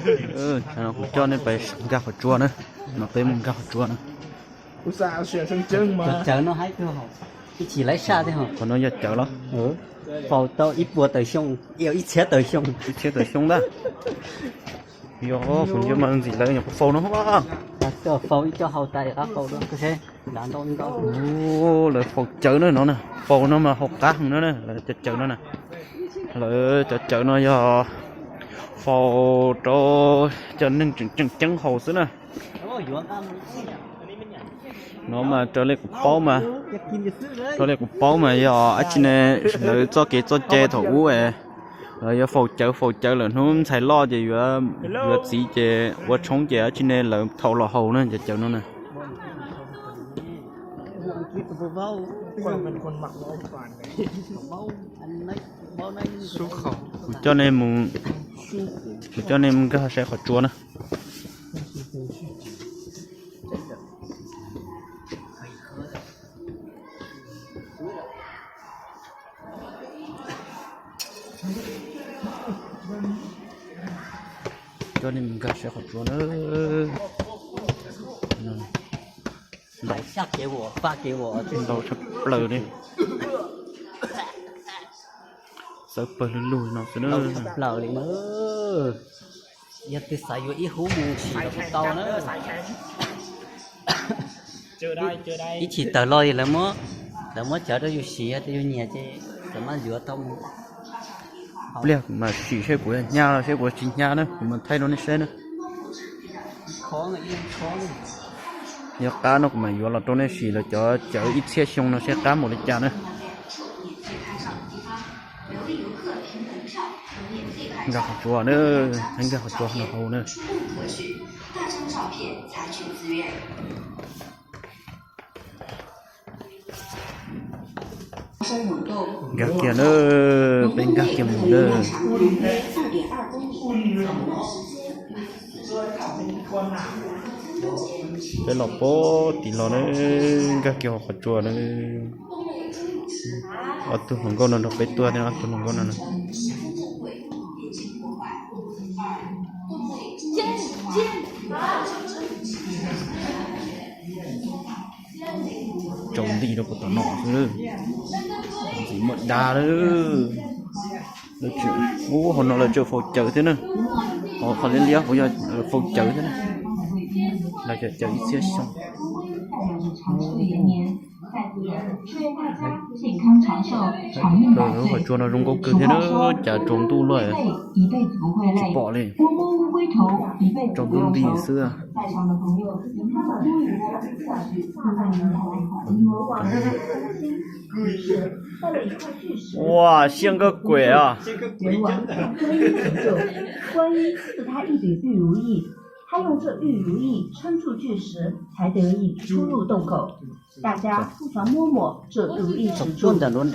Kuv coj nej pais nkag qhov tsua na, no peb mus nkag qhov tsua na. Cov cawv no haib kawg, ib chim laib saj thiab. Qhov no yog cawv los? Faus tau ib puas tawm xyoo, ib txhiab tawm xyoo. Ib txhiab tawm xyoo ntag. Yog kuv nco mas ntxim lawv nyuam qhuav faus no. Faus ib co hau tas rov qab faus dua. Lawv faus cawv na no na, faus no mas haus qab heev no na, lawv cov cawv no na. Lawv cov cawv no yog faus rau cov neeg tseem tseem ceeb haus xwb na. No mas raws li kuv paub mas, raws li kuv paub mas yog dab tsi ne, lawv txoj kev txoj cai thaum ub es lawv yuav faus cawv, faus cawv lawm hnub ntxhais loj ces yuav, yuav txiv ces ua tshoob ces dab tsi ne lawv thaum los haus na cov cawv no na. Kuv coj nej mus, kuv coj nej mus nkag saib qhov tsua na. Coj nej mus nkag saib qhov tsua na. Ntau tshaj plaws li. Txawb pawg lug lug no xwb na. Plaws li na. Yog twg xav yuav ib hub mus sim los kuj tau na. Ib chim tawm los lawv muab, lawv muab cawv rau yus siv, yog tias yus nyiam ces lawv mam yuav tau mus. Pliag kuv mam sim seb kuv hnyav los seb kuv tsis hnyav na, kuv mam thaij rau nej saib na. Yog qab no kuv mam yuav los rau nej sim lawv cov cawv ib txhiab xyoo no seb qab npaum li cas na. Nkag qhov tsua na, nkag qhov tsua no hauv na. Nkag kiag na, peb nkag kiag mus na. Peb los pem tim los na, nkag kiag hauv qhov tsua na. Ob tug hluas nkauj no nrog peb tuaj thiab, ob tug hluas nkauj no na. Tsaus nti rau puag tom no xwb, ntxim muaj dag lawm. Ub, hauv no lawv tseem faus cawv thiab na. Hauv qhov liab liab hauv yog faus cawv thiab na. Lawv cov cawv ib txhiab xyoo. 祝愿大家健康长寿，长命百岁。 Qhov tsua no zoo nkauj kawg thiab na, cas tsaus ntuj luaj tsis pom li. Tsaus ntuj nti xwb. Ua, siab nkauj kuem os. 观音赐他一柄玉如意，他用这玉如意撑住巨石，才得以出入洞口。 大家互相摸摸这如意石柱。 Zoo nkauj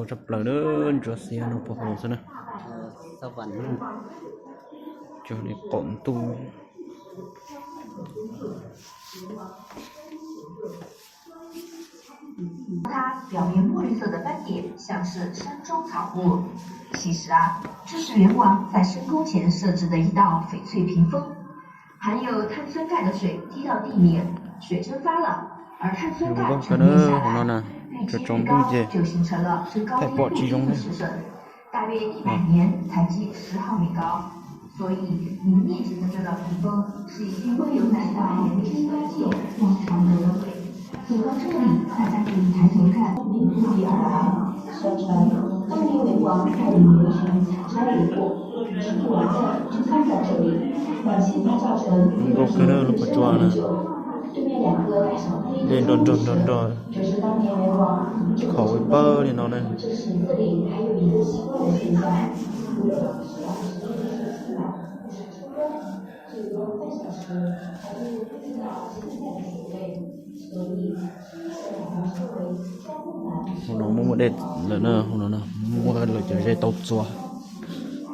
tshaj plaws na, ntsuav xiav no puag hauv xwb na. Cog li qaum ntuj. 它表面墨绿色的斑点像是山中草木。其实啊，这是元王在深宫前设置的一道翡翠屏风，含有碳酸钙的水滴到地面，水蒸发了，而碳酸钙沉淀下来，累积越高，就形成了最高的一度的石笋，大约一百年才积十毫米高。 所以你面前的这道屏风是一个悠久的年代。 走到这里，大家可以抬头看，由北而来，相传当年为王在李元时差役过，失足落难，就葬在这里，晚年他造成 Zoo nkauj kawg na, lub qhov tsua na. Dej nrog nrog nrog nrog, khov ua pawg li no na. Hauv no muaj muaj dej lawm na, hauv no muaj lawv cov ze tau txuas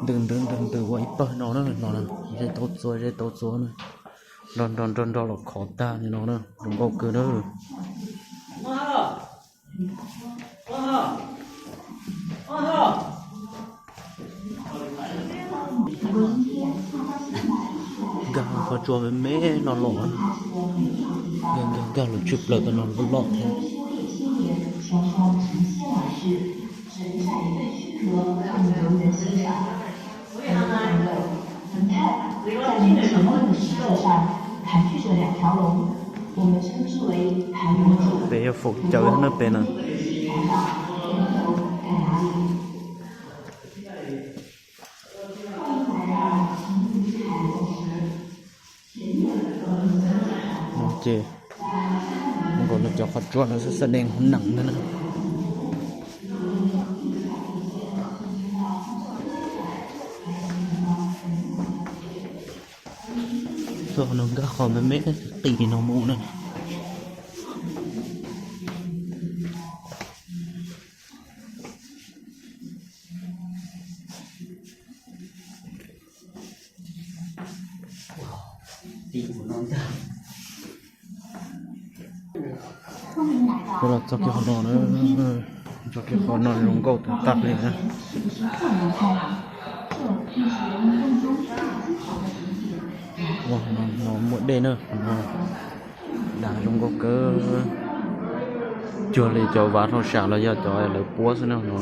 ntws ntws ntws ntws ua ib pawg no na, no na, ze tau txuas, ze tau txuas na, nrog nrog nrog nrog los khov tag li no na, zoo nkauj kawg na. Nkag qhov tsua me me no los, nkag nkag nkag los tsw plaws tam no loj loj thiab. Pem yog faus cawv na pem na. Ces nkaus no cov qhov tsua no xab xab dees hauv nees ntag na. Txog no nkag qhov me me qis no mus na. Txog kiag qhov no na, txog kiag qhov no zoo nkauj tag tag li na. Ua, no muaj dej na, qhov no dav zoo nkauj kawg. Cuag li cov vav hlau sam los yog cov lawv puab xwb na no.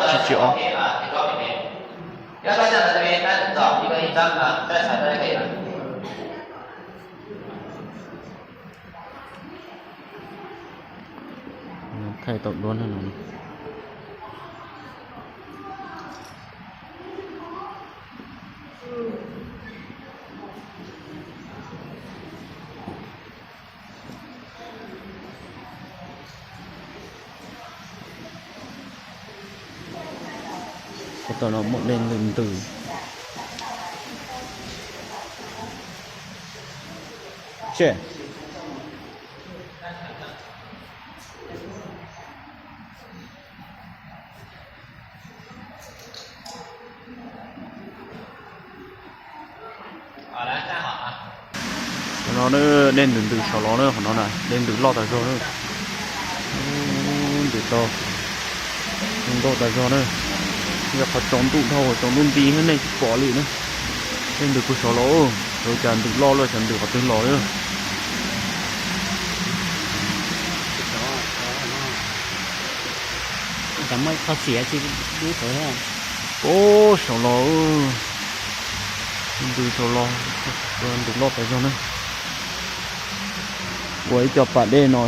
Tsib tsib ob. Thaij tau duab no. Puab tau no muaj dej ntws ntws. Tse. Qhov no dej ntws ntws saum los na, qhov no na dej ntws loj tas zog na. Ntws tau zoo nkauj tas zog na. Yog qhov tsaus ntuj dhau, tsaus ntuj nti nej tsis pom li na. Dej ntws puag saum los, ua cas ntws loj luaj, xyov ntws qhov twg los li. Puag saum los, ntws saum los, ntws loj tas zog na. Ua ib co pas dej no,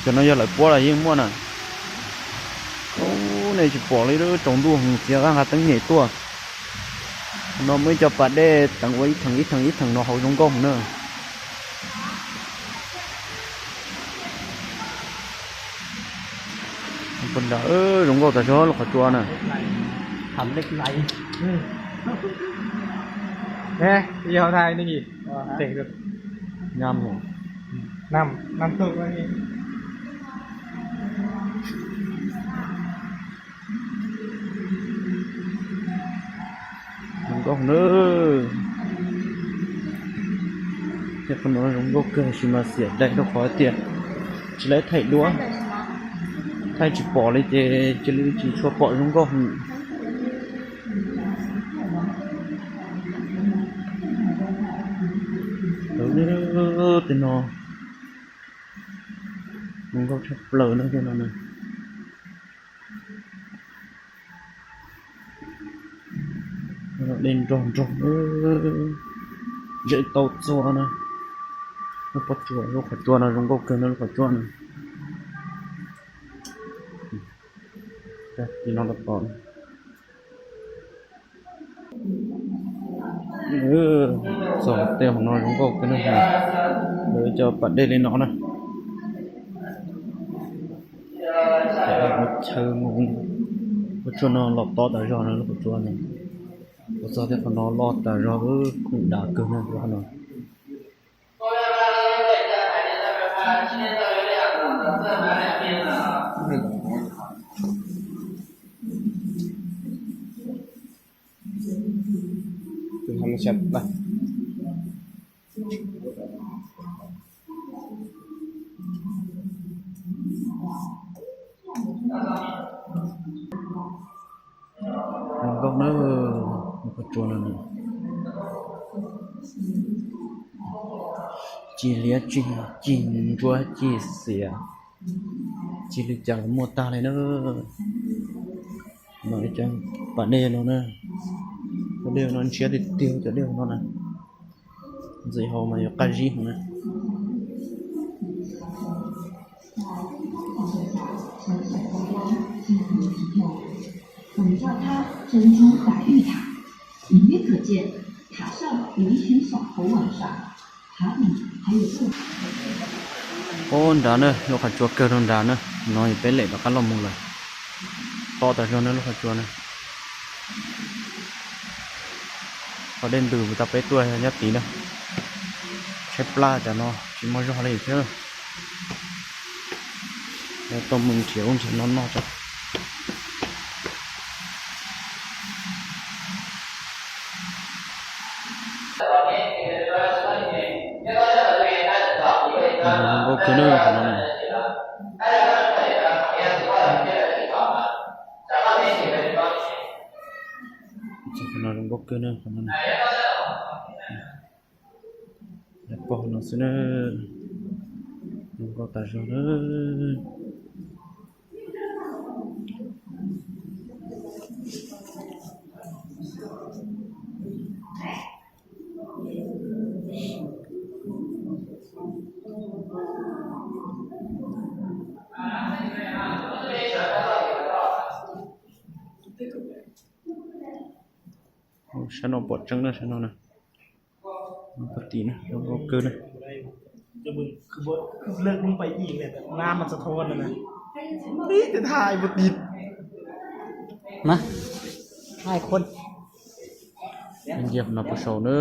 cov no yog lawv puab los yeej muaj na. Nej tsis pom li, tsaus ntuj mus txiav nqa teeb nyem tuaj. No muaj ib co pas dej teev ua ib theem ib theem ib theem no hauv zoo nkauj na. Puag nram zoo nkauj tas zog lub qhov tsua na. Zoo nkauj na. Qhov no zoo nkauj kawg sis mas xiam dai rau qhov tias tsis laiv thaij duab, thaij tsis pom li ces cia li tsis tshua pom zoo nkauj. Tej no zoo nkauj tshaj plaws na tej no na. Dej nrog nrog, zem tau txua na. Lub pob tsuas, lub qhov tsua no zoo nkauj kawg na lub qhov tsua na. Tim no los tom. Txog tej hauv no zoo nkauj kawg na. Lawv cov pas dej li no na. Chaw mus, ua tshuaj no los tob tas zog na lub qhov tsua no. Ua txog tej qhov no loj tas zog, khoom dav kawg na qhov no. Tau na, qhov tsua no, ci liab tsi, ci ntsuab ci xiav, ci li cas los muaj tag li na. No cov pas dej no na, cov dej no ntshiab tiag tiag cov dej no na. Ntxim haus mas yuav qab zib heev na. 塔上有一群小猴玩耍，塔顶还有各 Ub, nrad na, lub qhov tsua kawg rau nrad na. No yog peb lem rov qab los mus lawm. Tob tas zog na lub qhov tsua na. Qhov dej ntws mus tau peb tuaj nyob tid na. Tshaib plab cov no tsis muaj zog li thiab. Tau mus nrhiav ub nrhiav no noj tso. Zoo nkauj kawg na qhov no na. Qhov no zoo nkauj kawg na qhov no na. Pog no xwb na, zoo nkauj tas zog na. Sab no pom tseeb na, sab no na. Pog tim na, zoo nkauj kawg na. มา ห้าคน Nce qhov no puas saum na.